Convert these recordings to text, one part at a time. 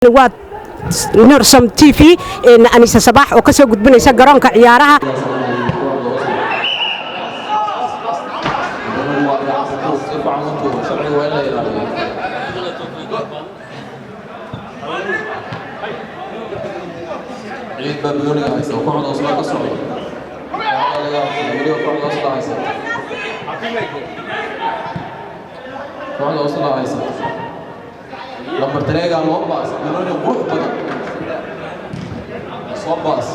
Waa NorSom TV, Anisa Sabaax oo ka soo gudbinaysa garoonka ciyaaraha. Ciid baa banooniga haysa oo kooxda Oslo ka socda. Waxaa laga weliba kooxda Oslo haysa, kooxda Oslo haysa. Lambar tareega loo baas, banooni qurux badan soo baas,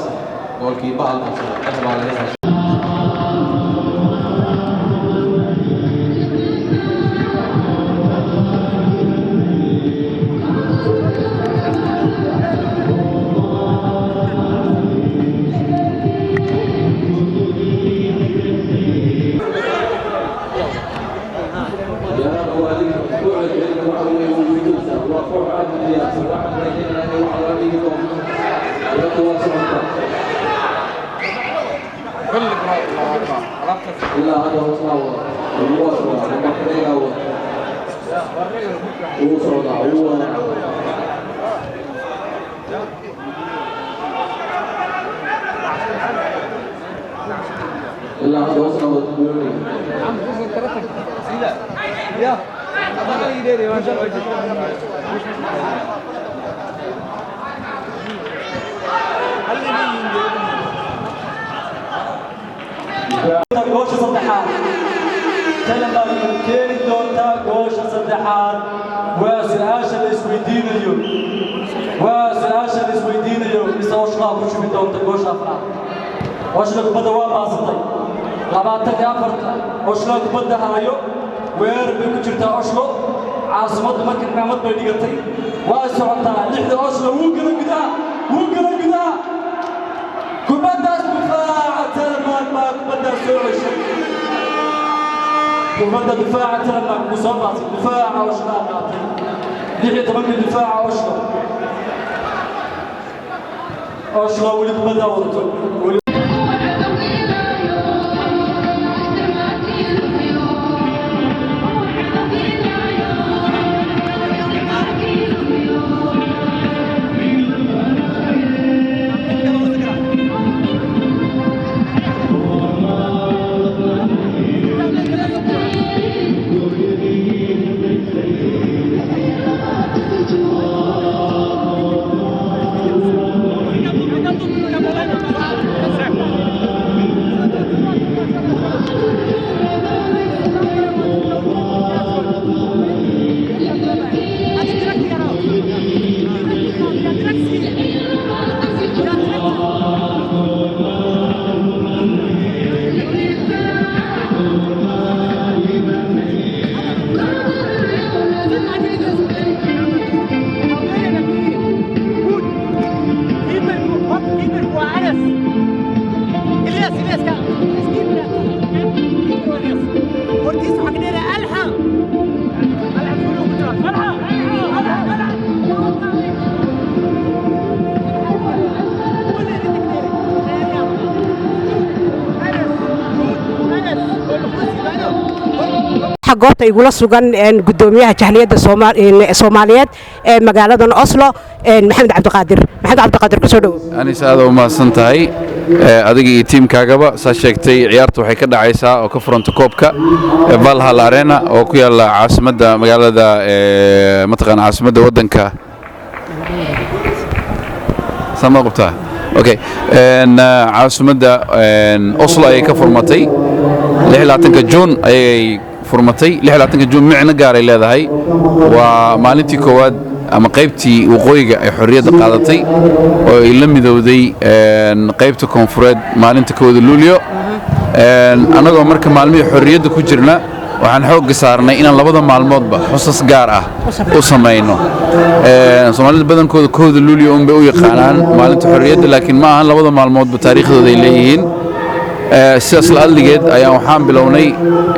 goolkiiba hal qabsada, dhex baa laga heshay. Ilaa hadda Oslo wuu socdaa, lambar tareega wuu socdaa, wuu wadaa. Ilaa hadda Oslo wada banooniga. Goosha saddexaad Telemark keeni doontaa. Goosha saddexaad waa su-aasha la isweydiinayo, waa su-aasha la isweydiinayo, mise Oshlaa ku shubi doonta goosha afraad? Oshla kubadda waa baasatay, 24-ta Oshla kubadda hayo, weerar bay ku jirtaa Oslo caasimadda. Marka cimaamad bay dhigatay, waa socotaa lixda Oslo. Wuu gala gudaha, wuu gala gudaha kubaddaas. Difaaca Telemark baa kubaddaas soo ceshay. Kubadda difaaca Telemark wuu soo baasay, difaaca Oslo qaatay, 16-ka difaaca Oslo. Oslo weli kubaddaa wadato weli. Waxaa goobta igula sugan gudoomiyaha jahliyadda Soomaaliyeed ee magaaladan Oslo, Maxamed Cabdiqaadir. Maxamed Cabdiqaadir, kusoo dhowow. Anis, aad u mahadsan tahay adiga iyo tiimkaagaba. Saa sheegtay, ciyaarta waxay ka dhacaysaa oo ka furanta koobka Valhall Arena oo ku yaalla caasimadda magaalada, mataqaana, caasimadda waddanka sama qabtaa. Okay, caasimadda Oslo ayay ka furmatay, 26-ka Juun ayay furmatay. 26-ka Juun micno gaaray leedahay, waa maalintii koowaad ama qaybtii waqooyiga ay xorriyadda qaadatay oo ay la midowday qaybta koonfureed maalinta 1-da Luulyo. Annagoo marka maalmihii xorriyadda ku jirna, waxaan xoogga saarnay inaan labada maalmoodba xusas gaar ah u samayno. Soomaalida badankooda 1-da Luulyo unbay u yaqaanaan maalinta xorriyadda, laakiin ma ahan, labada maalmoodba taariikhdooda ay leeyihiin. Sidaas la adligeed ayaan waxaan bilownay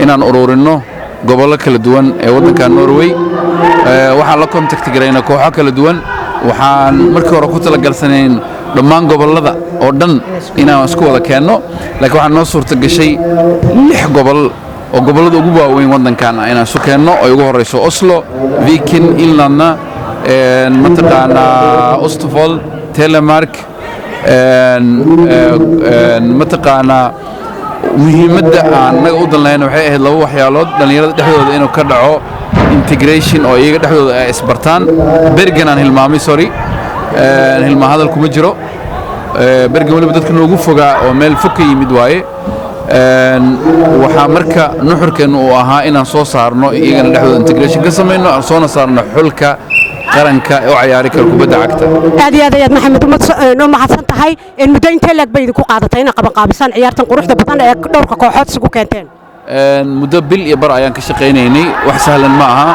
inaan ururinno gobollo kala duwan ee waddanka Norway. Waxaan la contact garaynay kooxo kala duwan. Waxaan markii hore ku talagalsanayn dhammaan gobollada oo dhan inaan isku wada keenno, laakiin waxaa noo suurta gashay lix gobol oo gobollada ugu waaweyn waddankan ah inaan isu keenno, ay ugu horrayso Oslo, Viken, Innlandet, Mataqaanaa Østfold, Telemark, mataqaanaa muhiimadda aan naga u danlayna waxay ahayd laba waxyaalood: dhallinyarada dhexdooda inuu ka dhaco integration oo iyaga dhexdooda ay isbartaan. Bergen aan hilmaamay, sorry, hilmaa hadal kuma jiro. Bergen weliba dadka noogu fogaa oo meel fog ka yimid waaye. Waxaa marka nuxurkeennu uu ahaa inaan soo saarno iyagana dhexdooda integration ka samayno, aan soona saarno xulka qaranka ee u cayaari kara kubadda cagta. Aad iyo aad ayaad, Maxamed, u mahadsan tahay. Muddo intee leeg bay idinku qaadatay inaad qabanqaabisaan ciyaartan quruxda badan ee dhowrka kooxood isugu keenteen? Muddo bil iyo bar ayaan ka shaqaynaynay. Wax sahlan ma aha.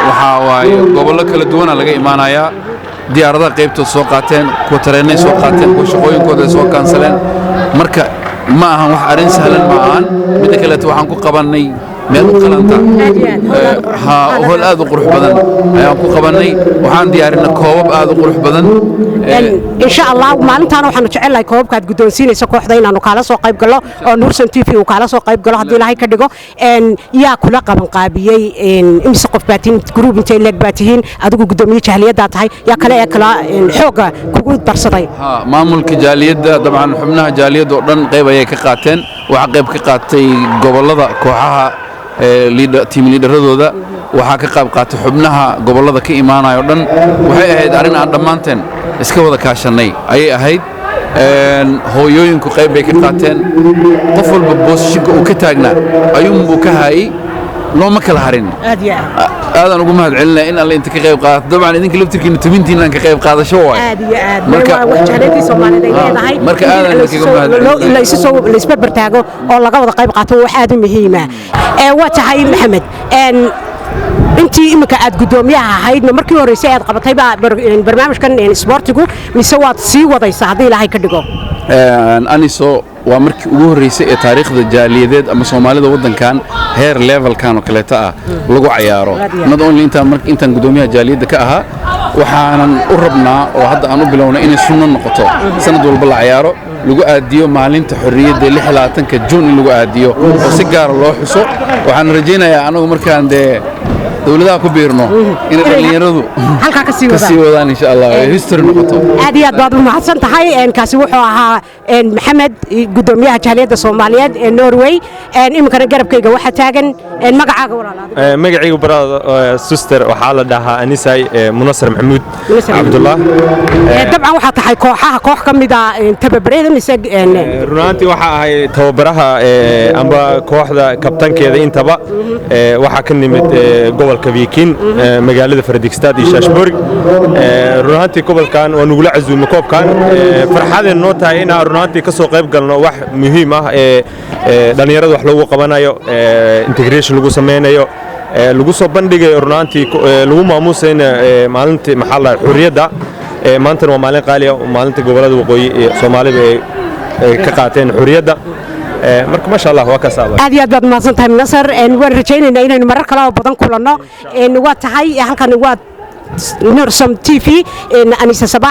Waxaa waaye gobollo kala duwana laga imaanayaa, diyaaradaha qaybtood soo qaateen, kuwa tareennay soo qaateen, kuwa shaqooyinkooda ay soo kaansaleen. Marka ma ahan wax arrin sahlan ma ahan. Midda kaleeto, waxaan ku qabannay meel u qalanta, hool aad u qurux badan ayaan ku qabannay. Waxaan diyaarinay koobab aad u qurux badan. Insha Allah maalintaana waxaanu jecelnahay koobabka aad guddoonsiinayso kooxda inaanu kaala soo qayb gallo oo Nuursan TV uu kaala soo qayb galo haddii Ilaahay ka dhigo. Yaa kula qaban qaabiyey? Imise qof baa tihiin? Group intay leeg baa tihiin? Adigu guddoomiye jaaliyaddaa tahay, yaa kale ee kala xoogga kugu darsaday? Maamulka jaaliyadda, dabcan xubnaha jaaliyadda oo dhan qayb ayay ka qaateen. Waxaa qayb ka qaatay gobollada kooxaha team leaderadooda, waxaa ka qayb qaatay xubnaha gobollada ka imaanaya oo dhan. Waxay ahayd arrin aan dhammaanteen iska wada kaashannay ayay ahayd. Hooyooyinku qayb bay ka qaateen. Qof walba positionka uu ka taagnaa ayuunbuu ka haayey, looma kala harin. Aadaan ugu mahad celinaya in alle inta ka qayb qaadato. Dabcan idinka laftirkiina tubintiinaan ka qayb qaadasho waay. Aad iyo aad. Marka wax jaaliyadii Soomaalida ay leedahay marka aadan kaga mahad celinaya la isu soo la isbarbar taago oo laga wada qayb qaato, wax aad u muhiima ee waa tahay. Maxamed, intii iminka aad guddoomiyaha ahayd, ma markii horreysay aad qabatay baa barnaamijkan isboortigu mise waad sii wadaysaa haddii Ilaahay ka dhigo? Aniso, waa markii ugu horreysay ee taariikhda jaaliyadeed ama Soomaalida waddankan heer levelkan oo kaleeta ah lagu cayaaro. Not only intaan intaan guddoomiyaha jaaliyadda ka ahaa, waxaanan u rabnaa oo hadda aan u bilownay inay sunno noqoto, sanad walba la cayaaro, lagu aadiyo maalinta xorriyadda 26-ka Juun in lagu aadiyo oo si gaara loo xuso. Waxaan rajaynayaa anagu markaan dee dowladaha ku biirno inay dhallinyaradu halkaa ka sii ka sii wadaan, insha Allah, ay history noqoto. Aad iyo aad baad u mahadsan tahay. Kaasi wuxuu ahaa Maxamed, guddoomiyaha jaaliyadda Soomaaliyeed ee Norway. Iminkana garabkayga waxaa taagan, magacaaga walaalaad? Magacaygu, brother, sister, waxaa la dhahaa Anisay Munasar Maxamuud Cabdullah. Dabcan waxaa tahay kooxaha koox ka mid a tababarada mise? Run ahaantii waxaa ahay tababaraha amba kooxda kabtankeeda intaba. Waxaa ka nimid gobolka Viken, magaalada Fredrikstad iyo Sarpsborg. Run ahaantii gobolkan waa nugula casuumay koobkan. Farxadeen noo tahay inaan run ahaantii ka soo qayb galno wax muhiim ah ee dhallinyarada wax loogu qabanayo, integration lagu samaynayo, lagu soo bandhigayo, run ahaantii lagu maamuusayna maalintii, maxaa la, xurriyadda. Maantana waa maalin qaali ah, maalinta gobollada waqooyi ee Soomaalida ay ka qaateen xurriyadda. Marka maasha Allah, waa kasaaba. Aad iyo aad baad mahadsan tahay, Nasar. Waan rajaynaynaa inaynu marar kale oo badan kulanno. Waa tahay, halkan waa Nursom TV, Anisa Sabax.